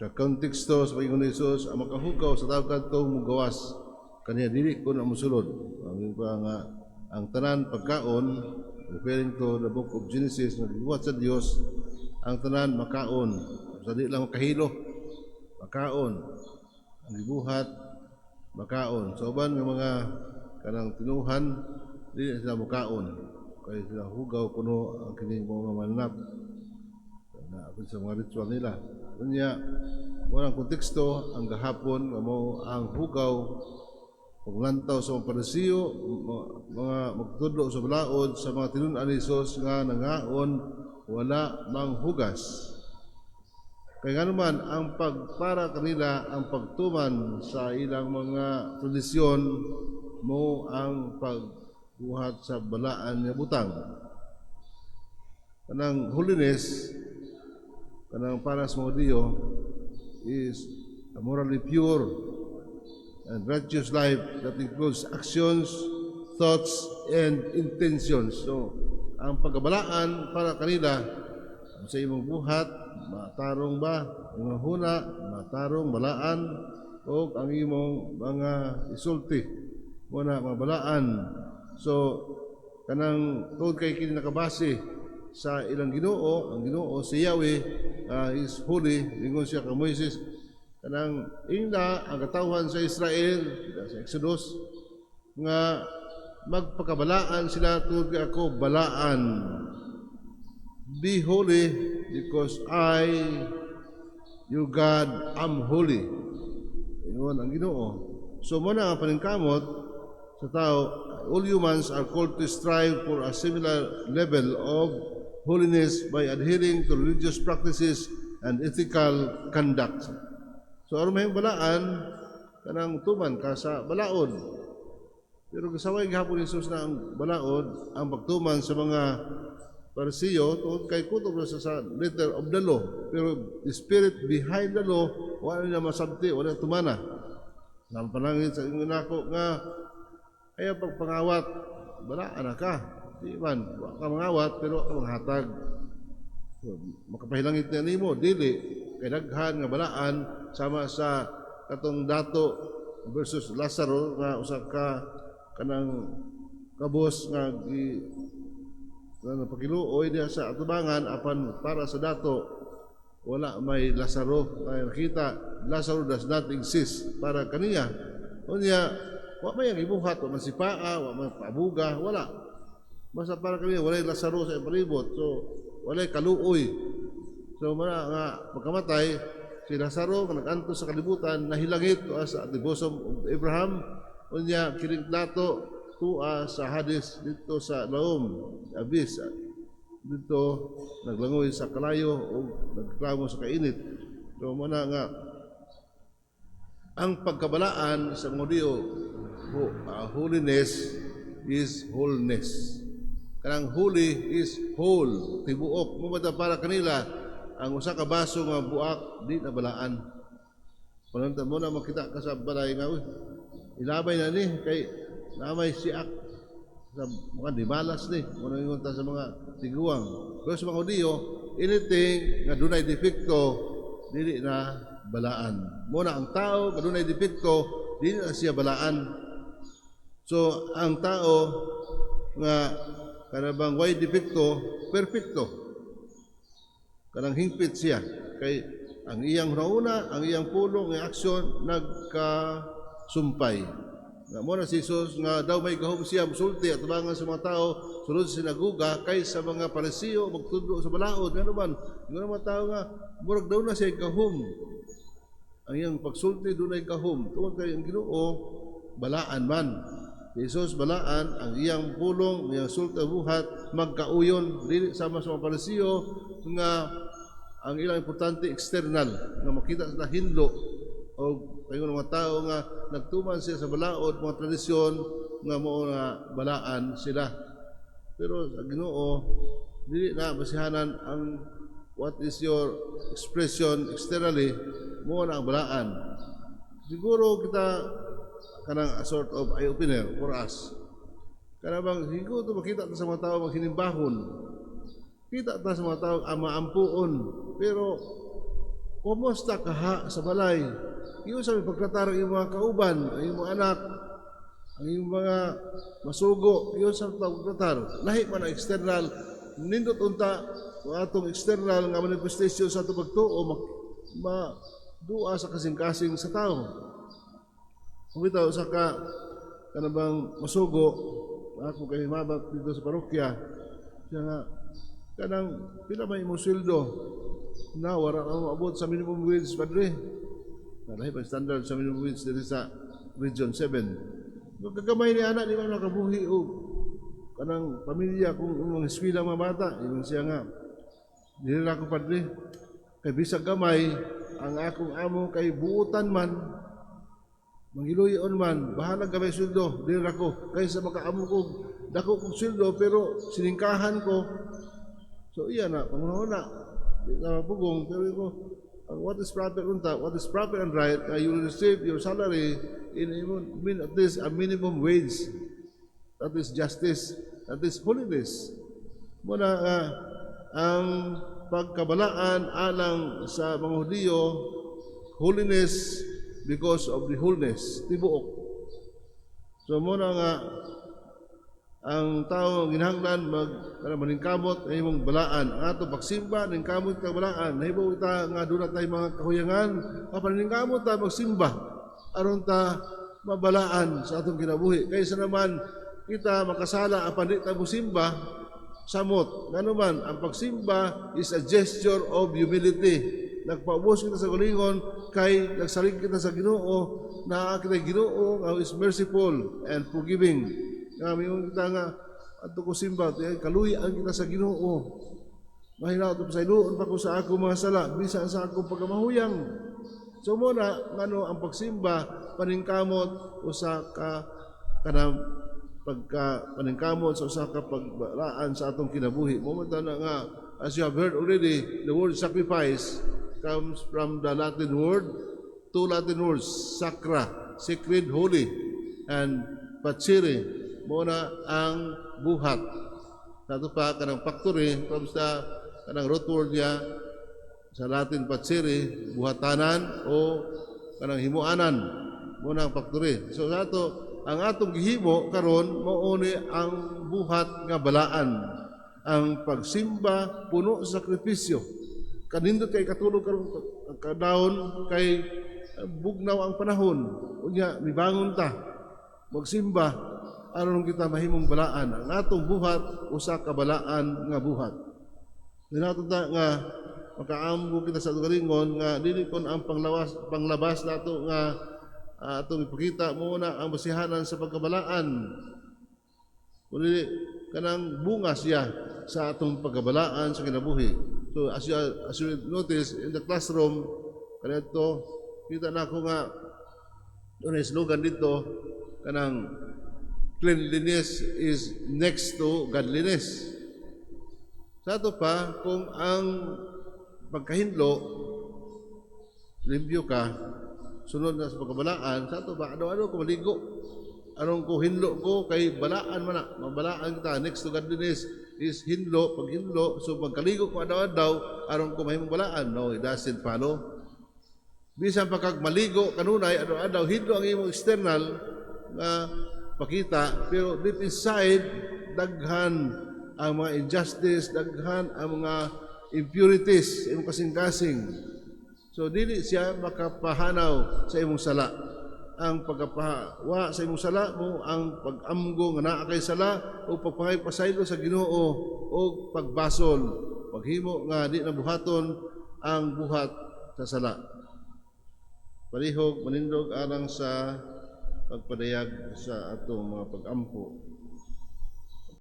Sa konteksto sa pag-ingon ni Jesus, ang makahugaw sa tawag kadtong mugawas kaniya, dili ko na musulod. Ang pa nga ang tanan pagkaon, referring to the Book of Genesis nga gibuhat sa Dios, ang tanan makaon. Sa di lang makahilo, makaon. Ang gibuhat makaon. Sa uban nga mga kanang tinuhan, dili sila mukaon. Kay sila hugaw kuno ang kining mga mananap na sa mga ritual nila. Unya, walang konteksto ang gahapon nga mo ang hugaw paglantaw sa mga Parisiyo, mga magtudlo sa balaod, sa mga tinun-an ni Jesus nga nangaon wala manghugas. Kay ngano man ang pagpara kanila, ang pagtuman sa ilang mga tradisyon mo ang pagbuhat sa balaan nga butang. Kanang holiness, kanang para sa mga Hudiyo, is a morally pure and righteous life that includes actions, thoughts, and intentions. So, ang pagkabalaan para kanila sa imong buhat, matarong ba, imong huna, matarong, balaan, o ang imong mga isulti, mo na mga balaan. So, kanang tungod kay kini nakabase sa ilang Ginoo, ang Ginoo si Yahweh is holy, ingon siya kang Moises, kanang ingna ang katawhan sa Israel sa Exodus nga magpakabalaan sila tungod kay ako balaan. Be holy because I, your God, am holy. Ingon ang Ginoo. So mo na ang paningkamot sa tao, all humans are called to strive for a similar level of holiness by adhering to religious practices and ethical conduct. So aron mahimong balaan, kanang tuman ka sa balaod. Pero kasaway gihapon ni Jesus na ang balaod, ang pagtuman sa mga Parisiyo, tungod kay kutob na sa letter of the law. Pero the spirit behind the law, wala na masabti, wala na tumana. Ang panangit sa ingon nako nga ayaw pagpangawat, balaan na ka. Di man, wa ka mangawat pero wa ka manghatag. So, makapahilangit na nimo, dili kay daghan nga balaan, sama sa katong dato versus Lazaro nga usa ka kanang kabos nga gi na napakiluoy diha sa atubangan, apan para sa dato wala may Lazaro. Kay nakita, Lazaro does not exist para kaniya. Unya wa may ang ibuhat, wa man sipaa, wa man paabuga, wala. Basta para kaniya walay Lazaro sa palibot, so walay kaluoy. So mana nga pagkamatay si Lazaro nga nag-antos sa kalibutan, nahilangit tuwa sa the bosom of Abraham. Unya kining dato tua sa Hades, dito sa laom, abyss, dito naglangoy sa kalayo o nagreklamo sa kainit. So mana nga ang pagkabalaan sa mga Hudiyo, holiness is wholeness. Kanang holy is whole, tibuok. Mo ba para kanila ang usa ka baso nga buak di na balaan. Pananta mo na makita ka sa balay nga, uy, ilabay na ni kay namay siak sa mga dimalas ni mo ingon ta sa mga tiguang. Pero sa mga Hudiyo, anything nga dunay depekto dili na balaan. Mo na ang tao nga dunay depekto, dili na siya balaan. So ang tao nga kanabang way depekto, perpekto. Kanang hingpit siya kay ang iyang nauna, ang iyang pulong, ang aksyon nagkasumpay. Nga mo na si Jesus nga daw may gahom siya musulti at tubangan sa mga tao sulod sa sinagoga kay sa mga Parisiyo magtudlo sa balaod. Ngano man nga mga tao nga murag daw na siya gahom. Ang iyang pagsulti dunay gahom tungod kay ang Ginoo balaan man. Si Jesus balaan, ang iyang pulong, ang iyang sulti, buhat magkauyon, dili sama sa mga Parisiyo nga ang ilang importante external nga makita sa hinlo o kayo mga tao nga nagtuman siya sa balaod, mga tradisyon nga mao na balaan sila. Pero sa Ginoo, dili na basihanan ang what is your expression externally mo na ang balaan. Siguro kita kanang a sort of eye opener for us. Kana bang siguro to makita ta sa mga tao maghinimbahon, kita ta sa mga tao ang maampuon, pero Kumusta ka ha sa balay? Giunsa may pagtratar ang imong mga kauban, ang imong anak, ang imong mga masugo, giunsa pagtratar? Lahi man ang external, nindot unta kung atong external nga manifestation sa atong pagtuo ma dua sa kasing-kasing sa tao. Kung bitaw sa ka kanabang masugo, ako kay mabat dito sa parokya, siya nga, kanang pila may imong sweldo na wala ka maabot sa minimum wage, padre. Lahi pa standard sa minimum wage diri sa Region 7. Kung kagamay ni anak, di man makabuhi og kanang pamilya kung mga eskwela mga bata. Ingon siya nga, "Dili ra ko, padre. Kay bisag gamay, ang akong amo kay buutan man, mangiluyon man, bahala gamay sweldo, dili ra ko. Kaysa makaamo ko, dako kong sweldo, pero siningkahan ko." So iya na, pangunahon na, di na mapugong, pero ko, ang what is proper unta, what is proper and right, you will receive your salary in at least a minimum wage. That is justice, that is holiness. Muna ang pagkabalaan alang sa mga Hudiyo, holiness because of the wholeness, tibuok. So muna nga ang tao ginahanglan mag kana maningkamot ang imong balaan. Ang ato pagsimba ningkamot ka balaan. Nahibaw kita nga duna tay mga kahuyangan, apan ningkamot ta magsimba aron ta mabalaan sa atong kinabuhi. Kaysa naman kita makasala apan di ta mosimba, samot. Ngano man, ang pagsimba is a gesture of humility. Nagpaubos kita sa kaugalingon kay nagsalig kita sa Ginoo, naa kita Ginoo nga is merciful and forgiving. Nga mingon kita nga adto ko simba, kaluy-an kita sa Ginoo. Mahinaot pasayloon pa ko sa ako mga sala bisan sa akong pagkamahuyang. So mo na ngano ang pagsimba paningkamot usa ka kanang pagka paningkamot sa usa ka pagbalaan sa atong kinabuhi. Mo man na nga, as you have heard already, the word "sacrifice" comes from the Latin word, two Latin words, "sacra," sacred, holy, and "facere," mo na ang buhat. Sa pa kanang "factory" from sa kanang root word niya sa Latin, "facere," buhatanan o kanang himuanan, mo na ang factory. So sa ato, ang atong gihimo karon mao ni ang buhat nga balaan. Ang pagsimba puno sa sakripisyo. Kanindot kay katulog karon kadawon kay bugnaw ang panahon. Unya mibangon ta magsimba aron kita mahimong balaan. Ang atong buhat usa ka balaan nga buhat. Dinato ta nga makaamgo kita sa kaugalingon nga dili kon ang panglawas panglabas nato nga atong ipakita mo na ang basihanan sa pagkabalaan. Kundi kanang bunga siya sa atong pagkabalaan sa kinabuhi. So as you notice in the classroom kanito, kita na ako nga doon ay slogan dito, kanang "Cleanliness is next to godliness." Sa ato pa, kung ang pagkahinlo, limpyo ka, sunod na sa pagkabalaan, sa ato pa, ano-ano ko maligo. Anong ko hinlo ko, kay balaan man na, mabalaan kita, next to godliness is hinlo, pag hinlo, so magkaligo ko adlaw-adlaw, aron ko mahimong balaan. No, it doesn't follow. Bisan pa kag maligo kanunay, adlaw-adlaw, hinlo ang imong external nga pakita, pero deep inside, daghan ang mga injustice, daghan ang mga impurities sa imong kasing-kasing. So dili siya makapahanaw sa imong sala. Ang pagkapawa sa imong sala mo ang pag-amgo nga naa kay sala o pagpangay pasaylo sa Ginoo o pagbasol, paghimo nga di na buhaton ang buhat sa sala. Palihog manindog alang sa pagpadayag sa atong mga pag-ampo.